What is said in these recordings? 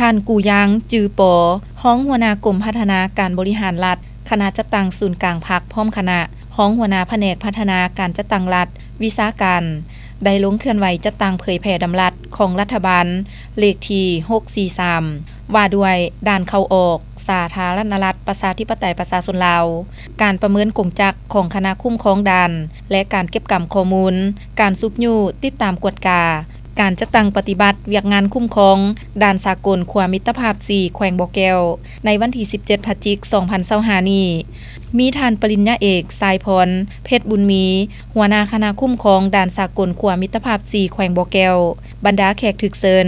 ທ່ານ ກູຢາງ ຈື່ປໍ ຮອງຫົວໜ້າກົມພັດທະນາການບໍລິຫານລັດ ຄະນະຈັດຕັ້ງສູນກາງພັກ ພ້ອມຄະນະ ຮອງຫົວໜ້າພະແນກພັດທະນາການຈັດຕັ້ງລັດ ວິຊາການ ໄດ້ລົງເຄື່ອນໄຫວຈັດຕັ້ງເຜີຍແຜ່ດຳລັດຂອງລັດຖະບານ ເລກທີຫົກສີ່ສາມ ວ່າດ້ວຍດ່ານເຂົ້າອອກສາທາລະນະລັດ ປະຊາທິປະໄຕ ປະຊາຊົນລາວ, ການປະເມີນກົງຈັກຂອງຄະນະຄຸ້ມຄອງດ່ານ ແລະ ການເກັບກຳຂໍ້ມູນ, ການຊຸກຍູ້, ຕິດຕາມກວດກາ, ການຈັດຕັ້ງປະຕິບັດວຽກງານຄຸ້ມຄອງດ່ານສາກົນຂົວມິດຕະພາບສີ່ ແຂວງບໍ່ແກ້ວ ໃນວັນທີສິບເຈັດ ພະຈິກ ສອງພັນຊາວຫ້ານີ້ ມີທ່ານປະລິນຍາເອກ ສາຍພອນ ເພັດບຸນມີ ຫົວໜ້າຄະນະຄຸ້ມຄອງດ່ານສາກົນຂົວມິດຕະພາບສີ່ ແຂວງບໍ່ແກ້ວ, ບັນດາແຂກຖືກເຊີນ,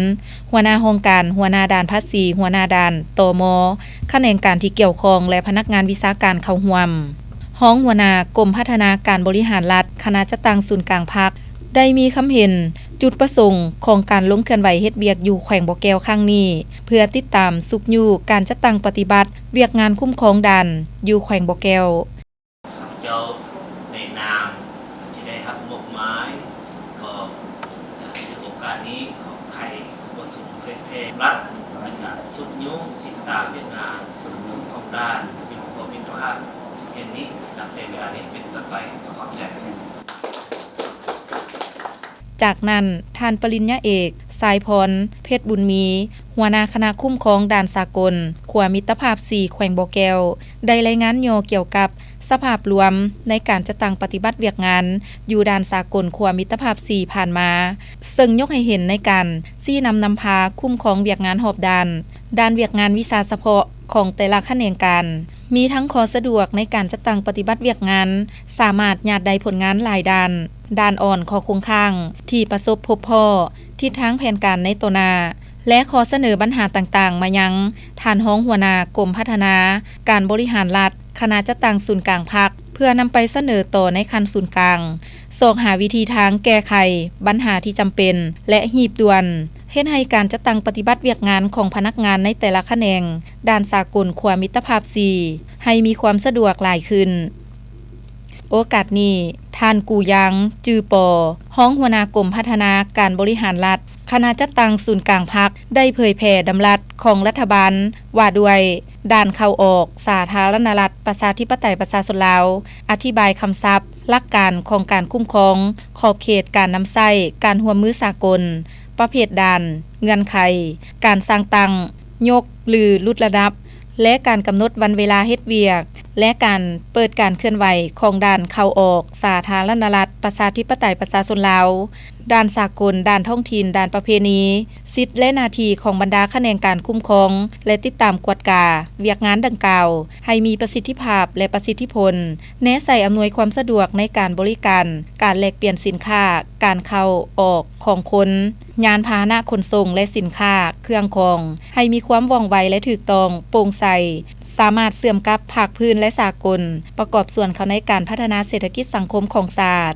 ຫົວໜ້າຫ້ອງການ, ຫົວໜ້າດ່ານພາສີ, ຫົວໜ້າດ່ານ ຕມ, ຂະແໜງການທີ່ກ່ຽວຂ້ອງ ແລະ ພະນັກງານວິຊາການເຂົ້າຮ່ວມ. ຮອງຫົວໜ້າກົມພັດທະນາການບໍລິຫານລັດ ຄະນະຈັດຕັ້ງສູນກາງພັກ ໄດ້ມີຄຳເຫັນ ຈຸດປະສົງຂອງການລົງເຄື່ອນໄຫວເຮັດວຽກຢູ່ແຂວງບໍ່ແກ້ວຄັ້ງນີ້ ເພື່ອຕິດຕາມຊຸກຍູ້ການຈັດຕັ້ງປະຕິບັດວຽກງານຄຸ້ມຄອງດ່ານຢູ່ແຂວງບໍ່ແກ້ວ. ຂ້າພະເຈົ້າໃນນາມທີ່ໄດ້ຮັບມອບໝາຍ ກໍຖືໂອກາດນີ້ຂໍໄຂປະຊຸມເຜີຍແຜ່ລັດ ແລະ ກະຊຸກຍູ້ຕິດຕາມວຽກງານຄຸ້ມຄອງດ່ານຢູ່ຂົວມິດຕະພາບແຫ່ງນີ້ ນັບແຕ່ເວລານີ້ເປັນຕົ້ນໄປ. ຂໍຂອບໃຈ. ຈາກນັ້ນ, ທ່ານປະລິນຍາເອກ ສາຍພອນ ເພັດບຸນມີ ຫົວໜ້າຄະນະຄຸ້ມຄອງດ່ານສາກົນຂົວມິດຕະພາບສີ່ ແຂວງບໍ່ແກ້ວ ໄດ້ລາຍງານຫຍໍ້ກ່ຽວກັບສະພາບລວມໃນການຈັດຕັ້ງປະຕິບັດວຽກງານຢູ່ດ່ານສາກົນຂົວມິດຕະພາບສີ່ ຜ່ານມາ, ເຊິ່ງຍົກໃຫ້ເຫັນໃນການຊີ້ນຳນຳພາຄຸ້ມຄອງວຽກງານຮອບດ້ານ, ດ້ານວຽກງານວິຊາສະເພາະຂອງແຕ່ລະຂະແໜງການ, ມີທັງຂໍ້ສະດວກໃນການຈັດຕັ້ງປະຕິບັດວຽກງານ, ສາມາດຍາດໄດ້ຜົນງານຫຼາຍດ້ານ, ດ້ານອ່ອນ, ຂໍ້ຄົງຄ້າງທີ່ປະສົບພົບພໍ້, ທິດທາງແຜນການໃນຕໍ່ໜ້າ ແລະ ຂໍ້ສະເໜີບັນຫາຕ່າງໆມາຍັງທ່ານຮອງຫົວໜ້າກົມພັດທະນາການບໍລິຫານລັດ ຄະນະຈັດຕັ້ງສູນກາງພັກ ເພື່ອນຳໄປສະເໜີຕໍ່ໃນຂັ້ນສູນກາງ ຊອກຫາວິທີທາງແກ້ໄຂບັນຫາທີ່ຈຳເປັນ ແລະ ຮີບດ່ວນ, ເຮັດໃຫ້ການຈັດຕັ້ງປະຕິບັດວຽກງານຂອງພະນັກງານໃນແຕ່ລະຂະແໜງ ດ່ານສາກົນຂົວມິດຕະພາບສີ່ ໃຫ້ມີຄວາມສະດວກຫຼາຍຂຶ້ນ. ໂອກາດນີ້, ທ່ານ ກູຢາງ ຈື່ປໍ ຮອງຫົວໜ້າກົມພັດທະນາການບໍລິຫານລັດ ຄະນະຈັດຕັ້ງສູນກາງພັກ ໄດ້ເຜີຍແຜ່ດຳລັດຂອງລັດຖະບານວ່າດ້ວຍດ່ານເຂົ້າອອກສາທາລະນະລັດ ປະຊາທິປະໄຕ ປະຊາຊົນລາວ, ອະທິບາຍຄຳສັບ, ຫຼັກການຂອງການຄຸ້ມຄອງ, ຂອບເຂດການນຳໃຊ້, ການຮ່ວມມືສາກົນ, ປະເພດດ່ານ, ເງື່ອນໄຂ, ການສ້າງຕັ້ງ, ຍົກ ຫຼື ຫຼຸດລະດັບ ແລະ ການກຳນົດວັນເວລາເຮັດວຽກ ແລະ ການເປີດການເຄື່ອນໄຫວຂອງດ່ານເຂົ້າອອກສາທາລະນະລັດ ປະຊາທິປະໄຕ ປະຊາຊົນລາວ, ດ່ານສາກົນ, ດ່ານທ້ອງຖິ່ນ, ດ່ານປະເພນີ, ສິດ ແລະ ໜ້າທີ່ຂອງບັນດາຂະແໜງການຄຸ້ມຄອງ ແລະ ຕິດຕາມກວດກາວຽກງານດັ່ງກ່າວ ໃຫ້ມີປະສິດທິພາບ ແລະ ປະສິດທິຜົນ, ແນໃສ່ອຳນວຍຄວາມສະດວກໃນການບໍລິການ, ການແລກປ່ຽນສິນຄ້າ, ການເຂົ້າອອກຂອງຄົນ, ຍານພາຫະນະຂົນສົ່ງ ແລະ ສິນຄ້າ, ເຄື່ອງຂອງ ໃຫ້ມີຄວາມວ່ອງໄວ ແລະ ຖືກຕ້ອງ, ໂປ່ງໃສ, ສາມາດເຊື່ອມກັບພາກພື້ນ ແລະ ສາກົນ, ປະກອບສ່ວນເຂົ້າໃນການພັດທະນາເສດຖະກິດສັງຄົມຂອງຊາດ.